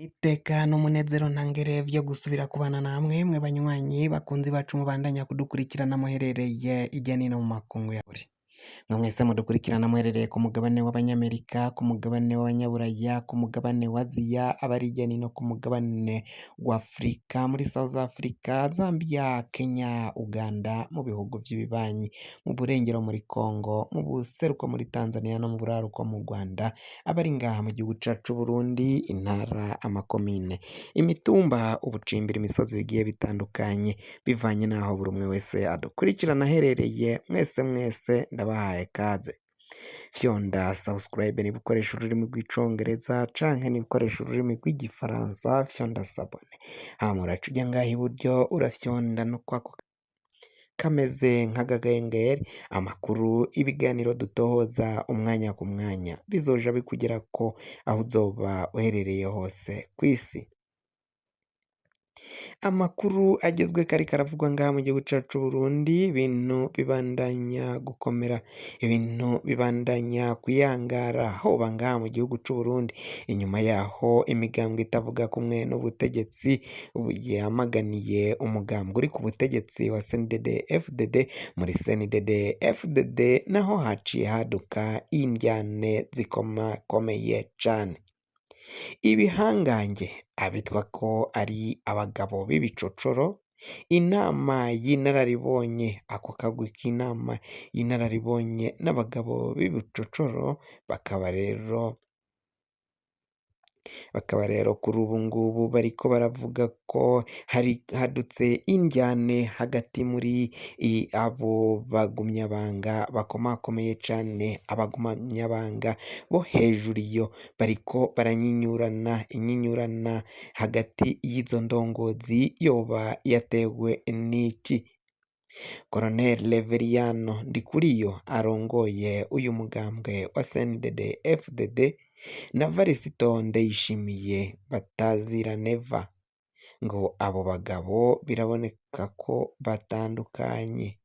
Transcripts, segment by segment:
Iteka n'umunezero ntangere vyo gusubira kubana namwe mwe banywanyi bakunzi bacu mubandanya kudukurikirana muherereye irya nino mu makungu ya kure. Mwe mwese mudukurikirana muherereye ku mugabane w'abanyamerika, ku mugabane w'abanyaburaya, ku mugabane wa Aziya, abari hirya no hino ku mugabane wa Afrika, muri South Africa, Zambia, Kenya, Uganda, mu bihugu vy'ibibanyi, mu burengero muri Congo, mu buseruko muri Tanzania no mu buraruko mu Rwanda, abari ngaha mu gihugu cacu c'Uburundi, intara, amakomine, imitumba, ubucimbiri, imisozi bigiye bitandukanye, bivanye n'aho buri umwe wese adukurikirana aherereye, mwese mwese ndabahaye kaze. Fyonda subscribe niba ukoresha ururimi rw'icongereza canke niba ukoresha ururimi rw'igifaransa, fyonda s'abonner. Hama uraca uja ngaha iburyo urafyonda no kwako kameze nk'agakengeri, amakuru, ibiganiro dutohoza umwanya ku mwanya bizoja bikugerako aho uzoba uherereye hose kw'isi. Amakuru agezweko ariko aravugwa ngaha mu gihugu cacu c'Uburundi, ibintu bibandanya gukomera, ibintu bibandanya kuyangara hoba ngaha mu gihugu c'Uburundi. Inyuma yaho imigambwe itavuga kumwe n'ubutegetsi yamaganiye umugambwe uri ku butegetsi wa CNDD FDD, muri CNDD FDD naho haciye haduka indyane zikomakomeye cane. Ibihangange abitwa ko ari abagabo b'ibicocoro, inama y'inararibonye, ako kagwi k'inama y'inararibonye n'abagabo b'ibicocoro, bakaba rero kuri ubu ngubu bariko baravuga ko hari hadutse indyane hagati muri abo bagumyabanga bakomakomeye cane, abagumyabanga bo hejuru iyo bariko baranyinyurana, inyinyurana hagati y'izo ndongozi yoba yatewe n'iki? Colonel Reveriyano Ndikuriyo arongoye uyu mugambwe wa CNDD FDD na Varisito Ndayishimiye batazira Neva, ngo abo bagabo biraboneka ko batandukanye,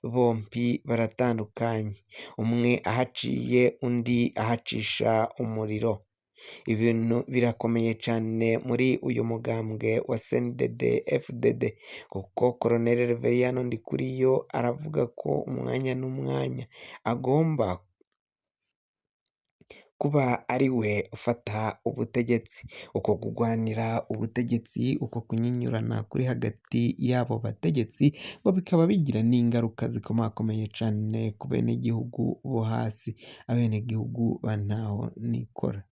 bompi baratandukanye, umwe ahaciye undi ahacisha umuriro. Ibintu birakomeye cane muri uyu mugambwe wa CNDD FDD, kuko Colonel Reveriyano Ndikuriyo aravuga ko umwanya n'umwanya agomba kuba ari we ufata ubutegetsi. Uko kugwanira ubutegetsi, uko kunyinyurana kuri hagati y'abo bategetsi, ngo bikaba bigira n'ingaruka zikomakomeye cane ku benegihugu bo hasi, abenegihugu ba ntaho nikora.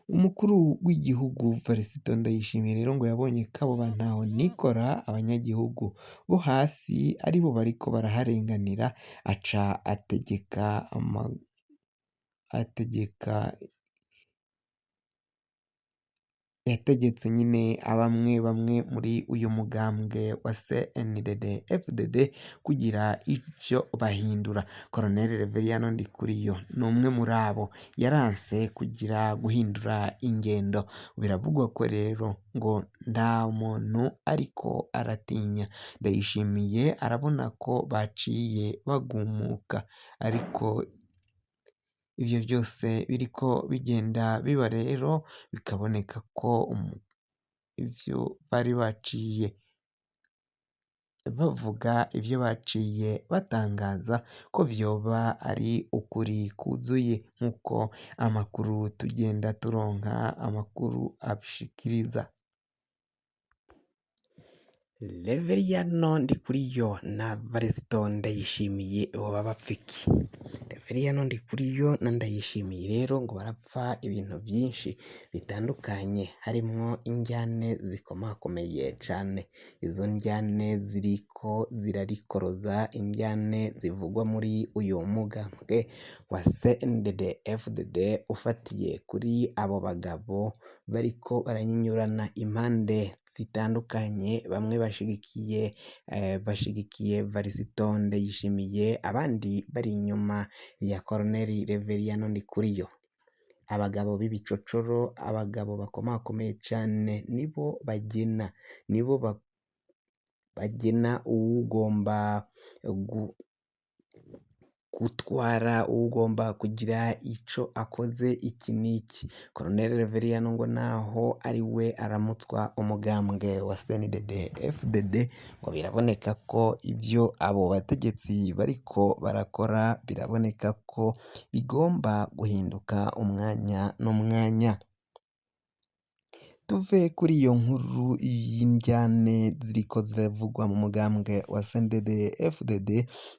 Umukuru w'igihugu Varisito Ndayishimiye rero ngo yabonye ko abo ba ntaho nikora, abanyagihugu bo hasi aribo bariko baraharenganira, aca ategeka yategetse nyine abamwe bamwe muri uyu mugambwe wa CNDD FDD kugira ivyo bahindura. Colonel Reveriyano Ndikuriyo ni umwe muri abo yaranse kugira guhindura ingendo. Biravugwa ko rero ngo nta muntu ariko aratinya. Ndayishimiye arabona ko baciye bagumuka, ariko ivyo byose biriko bigenda biba rero bikaboneka ko ivyo bari baciye bavuga, ivyo baciye batangaza ko vyoba ari ukuri kuzuye nk'uko amakuru tugenda turonka amakuru abishikiriza. Reveriyano Ndikuriyo na Varisito Ndayishimiye boba bapfa iki? Reveriyano Ndikuriyo na Ndayishimiye rero ngo barapfa ibintu vyinshi bitandukanye, harimwo indyane zikomakomeye cane. Izo ndyane ziriko zirarikoroza, indyane zivugwa muri uyu mugambwe wa CNDD FDD ufatiye kuri abo bagabo bariko baranyinyurana impande zitandukanye, bamwe bashigikiye Varisito Ndayishimiye, abandi bari inyuma ya Colonel Reveriyano Ndikuriyo. Abagabo b'ibicocoro, abagabo bakomakomeye cane nibo bagena, nibo bagena uwugomba gutwara, uwugomba kugira ico akoze iki n'iki. Colonel Reveriyano ngo naho ari we aramutswa umugambwe wa CNDD FDD, ngo biraboneka ko ivyo abo bategetsi bariko barakora biraboneka ko bigomba guhinduka umwanya n'umwanya. Tuve kuri iyo nkuru y'indyane ziriko ziravugwa mu mugambwe wa CNDD FDD,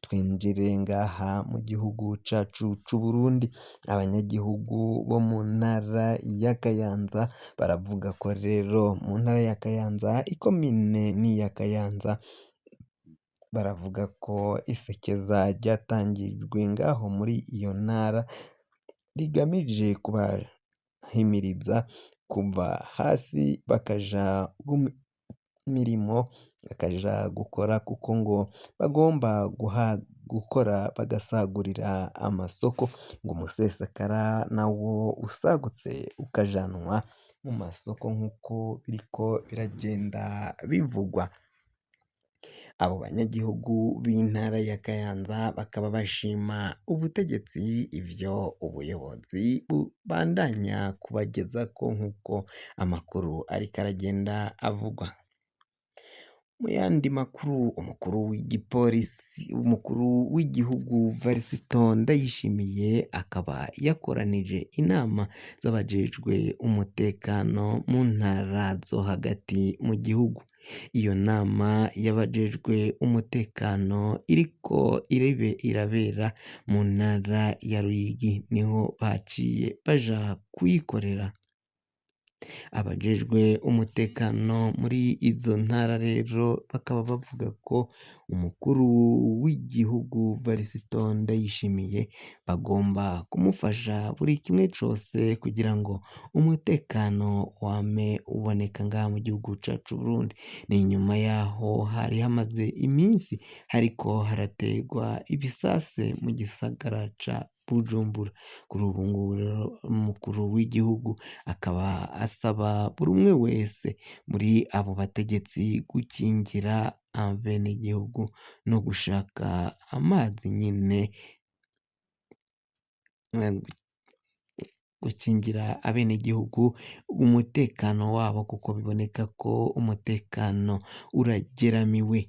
twinjire ngaha mu gihugu cacu c'Uburundi. Abanyagihugu bo mu ntara ya Kayanza baravuga ko rero mu ntara ya Kayanza, ikomine n'iya Kayanza, baravuga ko isekeza ryatangijwe ngaho muri iyo ntara rigamije kubahimiriza kuva hasi bakaja mu mirimo, bakaja gukora kuko ngo bagomba gukora bagasagurira amasoko, ngo umusesekara nawo usagutse ukajanwa mu masoko nk'uko biriko biragenda bivugwa. Abo banyagihugu b'intara ya Kayanza bakaba bashima ubutegetsi ivyo ubuyobozi bubandanya kubagezako nk'uko amakuru ariko aragenda avugwa. Mu yandi makuru, umukuru w'igipolisi, umukuru w'igihugu Varisito Ndayishimiye akaba yakoranije inama z'abajejwe umutekano mu ntara zo hagati mu gihugu. Iyo nama y'abajejwe umutekano iriko irebe irabera mu ntara ya Ruyigi, niho baciye baja kuyikorera. Abajejwe umutekano muri izo ntara rero bakaba bavuga ko umukuru w'igihugu Varisito Ndayishimiye bagomba kumufasha buri kimwe cose kugira ngo umutekano wame uboneka ngaha mu gihugu cacu c'Uburundi. Ni nyuma yaho hari hamaze iminsi hariko harategwa ibisase mu gisagara ca Bujumbura. Kuri ubu ngubu rero umukuru w'igihugu akaba asaba buri umwe wese muri abo bategetsi gukingira abenegihugu no gushaka amazi nyene, gukingira abenegihugu umutekano wabo kuko biboneka ko umutekano urageramiwe.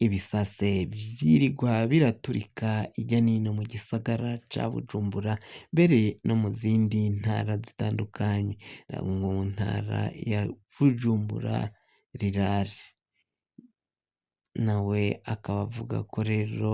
Ibisase vyirigwa biraturika irya nino mu gisagara ca Bujumbura, mbere no mu zindi ntara zitandukanye, mu ntara ya Bujumbura rirare. Nawe akaba avuga ko rero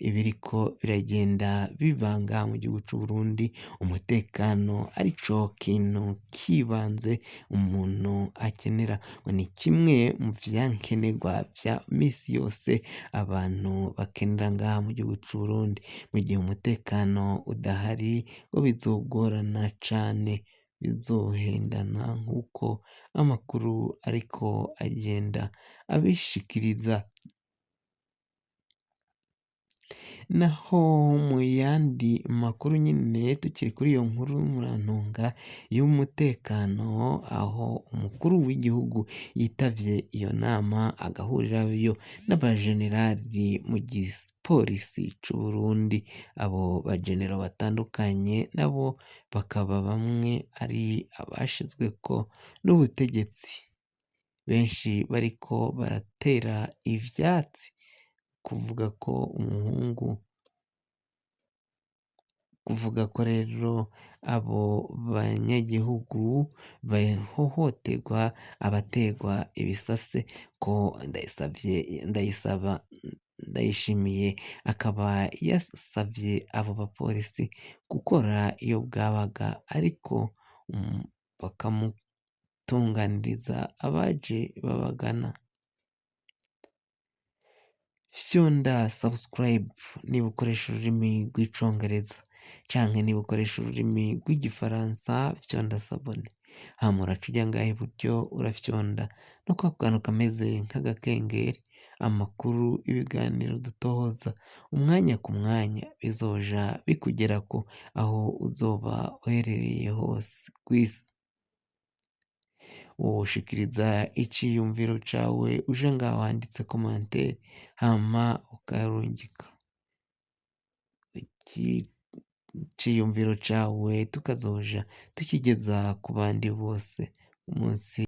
ibiriko biragenda biba ngaha mu gihugu c'Uburundi, umutekano arico kintu kibanze umuntu akenera, ngo ni kimwe mu vyankenerwa vya misi yose abantu bakenera ngaha mu gihugu c'Uburundi. Mu gihe umutekano udahari ngo bizogorana cane, bizohendana nk'uko amakuru ariko agenda abishikiriza. Naho mu yandi makuru nyine tukiri kuri iyo nkuru murantunga y'umutekano, aho umukuru w'igihugu yitavye iyo nama agahurirayo n'abajenerali mu gipolisi c'Uburundi. Abo bajenero batandukanye nabo bakaba bamwe ari abashizweko n'ubutegetsi, benshi bariko baratera ivyatsi kuvuga ko umuhungu, kuvuga ko rero abo banyagihugu bahohoterwa, abategwa ibisase, ko ndayisavye ndayisaba Ndayishimiye akaba yasavye abo bapolisi gukora iyo bwabaga, ariko bakamutunganiriza abaje babagana. Fyonda subscribe niba ukoresha ururimi rw'icongereza, canke niba ukoresha ururimi rw'igifaransa fyonda s'abonner. Hama uraca uja ngaha iburyo urafyonda no kwa kantu kameze nk'agakengeri, amakuru, ibiganiro dutohoza umwanya ku mwanya bizoja bikugerako aho uzoba uherereye hose kw'isi. Woshikiriza iciyumviro cawe uje ngaho handitse commentaire hama ukarungika. iciyumviro cawe tukazoja tukigeza ku bandi bose umunsi.